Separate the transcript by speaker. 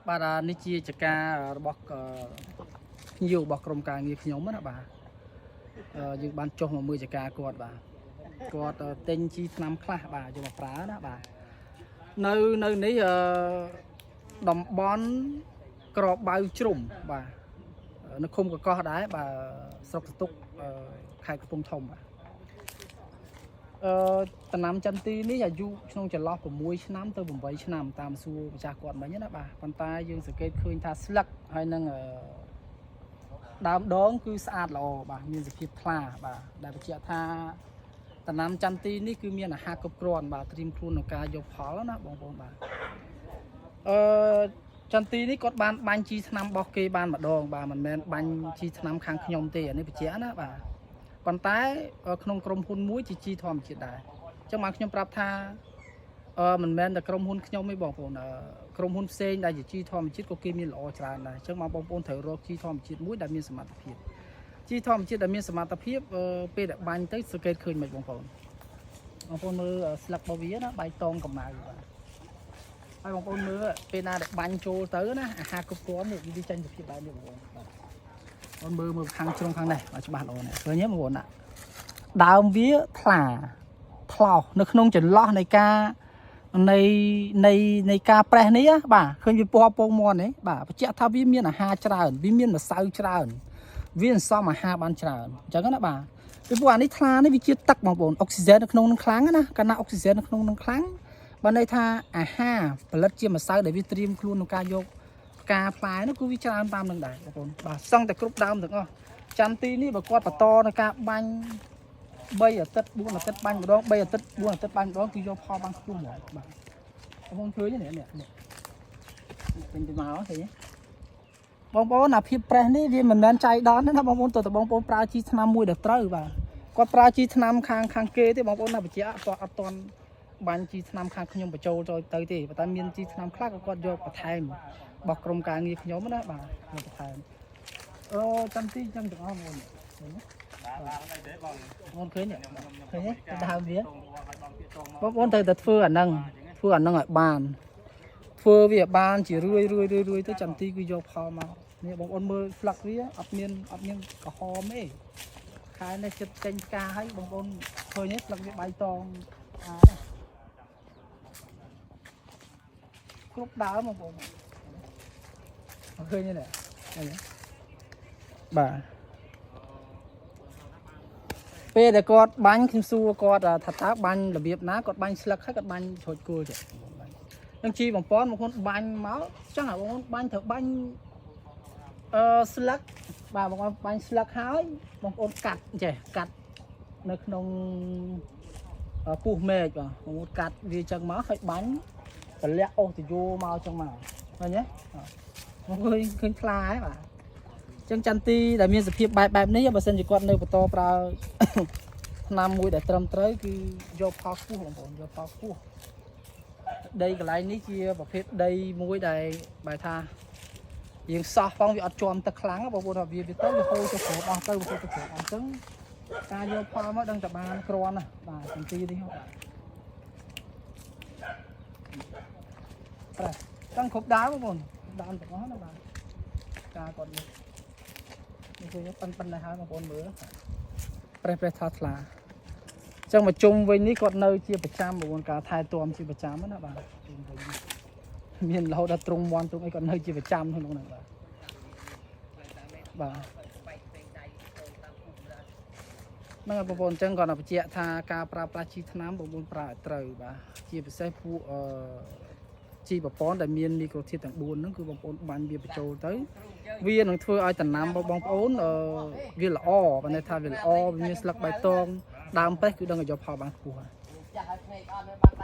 Speaker 1: បាទអានេះជាចការរបស់ភ្ញៀវរបស់ក្រុមការងារខ្ញុំណាបាទយើងបានចុះមកមើលចការគាត់បាទគាត់ទិញជីថ្នាំខ្លះបាទយកមកប្រើណាបាទនៅនៅនេះតំបន់ក្របៅជ្រុំបាទនៅឃុំកកោះដែរបាទស្រុកសតុកខេត្តកំពង់ធំបាទអឺតំណាំចន្ទីនេះអាយុក្នុងចន្លោះ6ឆ្នាំទៅ8ឆ្នាំតាមសួរម្ចាស់គាត់មិញណាបាទប៉ុន្តែយើងសង្កេតឃើញថាស្លឹកហើយនឹងដើមដងគឺស្អាតល្អបាទមានសភាពថ្លាបាទដែលបញ្ជាក់ថាតំណាំចន្ទីនេះគឺមានអាហារគ្រប់គ្រាន់បាទត្រៀមខ្លួនក្នុងការយកផលណាបងប្អូនបាទអឺចន្ទីនេះគាត់បានបាញ់ជីថ្នាំរបស់គេបានម្ដងបាទមិនមែនបាញ់ជីថ្នាំខាងខ្ញុំទេអានេះបញ្ជាក់ណាបាទប៉ុន្តែក្នុងក្រុមហ៊ុនមួយជាជីធម្មជាតិដែរអញ្ចឹងបានខ្ញុំប្រាប់ថាមិនមែនតែក្រុមហ៊ុនខ្ញុំទេបងប្អូនក្រុមហ៊ុនផ្សេងដែលជាជីធម្មជាតិក៏គេមានល្អច្រើនដែរអញ្ចឹងបងប្អូនត្រូវរកជីធម្មជាតិមួយដែលមានសមត្ថភាពជីធម្មជាតិដែលមានសមត្ថភាពពេលដែលបាញ់ទៅសង្កេតឃើញមិនបងប្អូនបងប្អូនមើលស្លឹករបស់វាណាបៃតងកម្ៅបាទហើយបងប្អូនមើលពេលណាដែលបាញ់ចូលទៅណាអាហារគ្រប់គ្រាន់នេះវាចេញសភាពបែបនេះបងប្អូនបាទបងមើលមើលខាងជ្រុងខាងនេះបាទច្បាស់ល្អនេះឃើញទេបងប្អូនណាដើមវាថ្លាថ្លោសនៅក្នុងចន្លោះនៃការនៃនៃនៃការប្រេះនេះបាទឃើញវាពណ៌ពងមាន់នេះបាទបញ្ជាក់ថាវាមានអាហារច្រើនវាមានម្សៅច្រើនវាសន្សំអាហារបានច្រើនអញ្ចឹងណាបាទពីព្រោះអានេះថ្លានេះវាជាទឹកបងប្អូនអុកស៊ីហ្សែននៅក្នុងនឹងខ្លាំងណាកាលណាអុកស៊ីហ្សែននៅក្នុងនឹងខ្លាំងបើន័យថាអាហារផលិតជាម្សៅដែលវាត្រៀមខ្លួនក្នុងការយកផ្កាផ្លែនោះគឺវាច្រើនតាមនឹងដែរបងប្អូនបាទសឹងតែគ្រប់ដើមទាំងអស់ចន្ទទីនេះបើគាត់បន្តในការបាញ់3អាទិត្យ4អាទិត្យបាញ់ម្ដង3អាទិត្យ4អាទិត្យបាញ់ម្ដងគឺយកផលបានខ្ពស់ហ្មងបាទបងប្អូនឃើញទេនេះនេះពេញទៅមកឃើញទេបងប្អូនអាភាពប្រេះនេះវាមិនមែនចៃដន្យទេណាបងប្អូនតើតបងប្អូនប្រើជីថ្នាំមួយដែលត្រូវបាទគាត់ប្រើជីថ្នាំខាងខាងគេទេបងប្អូនណាបញ្ជាក់អត់អត់ទាន់បាញ់ជីថ្នាំខាងខ្ញុំបញ្ចូលចូលទៅទេប៉ុន្តែមានជីថ្នាំខ្លះក៏គាត់យកបន្ថែមរបស់ក្រុមការងារខ្ញុំណាបាទយកបន្ថែមអូចាំទីចាំទាំងអស់បងប្អូនឃើញទេបងឃើញទេឃើញទេដើមវាបងប្អូនត្រូវតែធ្វើអាហ្នឹងធ្វើអាហ្នឹងឲ្យបានធ្វើវាឲ្យបានជារឿយរឿយរឿយរឿយទៅចាំទីគឺយកផលមកនេះបងប្អូនមើលស្លឹកវាអត់មានអត់មានក្រហមទេខែនេះចិត្តចេញផ្កាហើយបងប្អូនឃើញទេស្លឹកវាបៃតងអានេះគ្រប់ដើមបងប្អូនឃើញទេនេះឃើញទេបាទពេលដែលគាត់បាញ់ខ្ញុំសួរគាត់ថាតើបាញ់របៀបណាគាត់បាញ់ស្លឹកហើយគាត់បាញ់ជ្រុចគល់ចេះនឹងជីបំពន់បងប្អូនបាញ់មកចឹងហ่ะបងប្អូនបាញ់ត្រូវបាញ់ស្លឹកបាទបងប្អូនបាញ់ស្លឹកហើយបងប្អូនកាត់ចេះកាត់នៅក្នុងពោះមែកបាទបងប្អូនកាត់វាចឹងមកហើយបាញ់តម្លាក់អូសតយោមកចឹងមកឃើញទេបងឃើញឃើញថ្លាហើយបាទចឹងចន្ទទីដែលមានសភាពបែបបែបនេះបើសិនជាគាត់នៅបន្តប្រើ ថ្នាំមួយដែលត្រឹមត្រូវគឺយកផលខ្ពស់បងប្អូនយកផលខ្ពស់ដីកន្លែងនេះជាប្រភេទដីមួយដែលបែរថាយើងសោះផងវាអត់ជាប់ទឹកខ្លាំងបងប្អូនថាវាវាទៅវាហូរទៅក្រោមអស់ទៅវាហូរទៅក្រោមអស់អញ្ចឹងការយកផលមកដឹងតែបានគ្រាន់ណាបាទចន្ទីនេះបាទប្រេះចង់គ្រប់ដើមបងប្អូនដើមទាំងអស់ណាបាទការគាត់នេះនេះគឺប៉ិនប៉ុណ្ណេះហើយបងប្អូនមើលប្រេះប្រេះថ្លាថ្លាអញ្ចឹងមកជុំវិញនេះគាត់នៅជាប្រចាំបងប្អូនការថែទាំជាប្រចាំណាបាទជុំវិញនេះមានរហូតដល់ទ្រុងមន់ទ្រុងអីគាត់នៅជាប្រចាំក្នុងហ្នឹងបាទបាទហ្នឹងហើយបងប្អូនអញ្ចឹងគាត់បញ្ជាក់ថាការប្រើប្រាស់ជីថ្នាំបងប្អូនប្រើឲ្យត្រូវបាទជាពិសេសពួកជីប្រព័ន្ធដែលមានមីក្រូធាតុទាំង4ហ្នឹងគឺបងប្អូនបាញ់វាបញ្ចូលទៅវានឹងធ្វើឲ្យដំណាំរបស់បងប្អូនវាល្អបើន័យថាវាល្អវាមានស្លឹកបៃតងដើមប្រេះគឺដឹងឲ្យយកផលបានខ្ពស់ហើយ
Speaker 2: ចាស់ឲ្យភ្នែកអត់មានបាន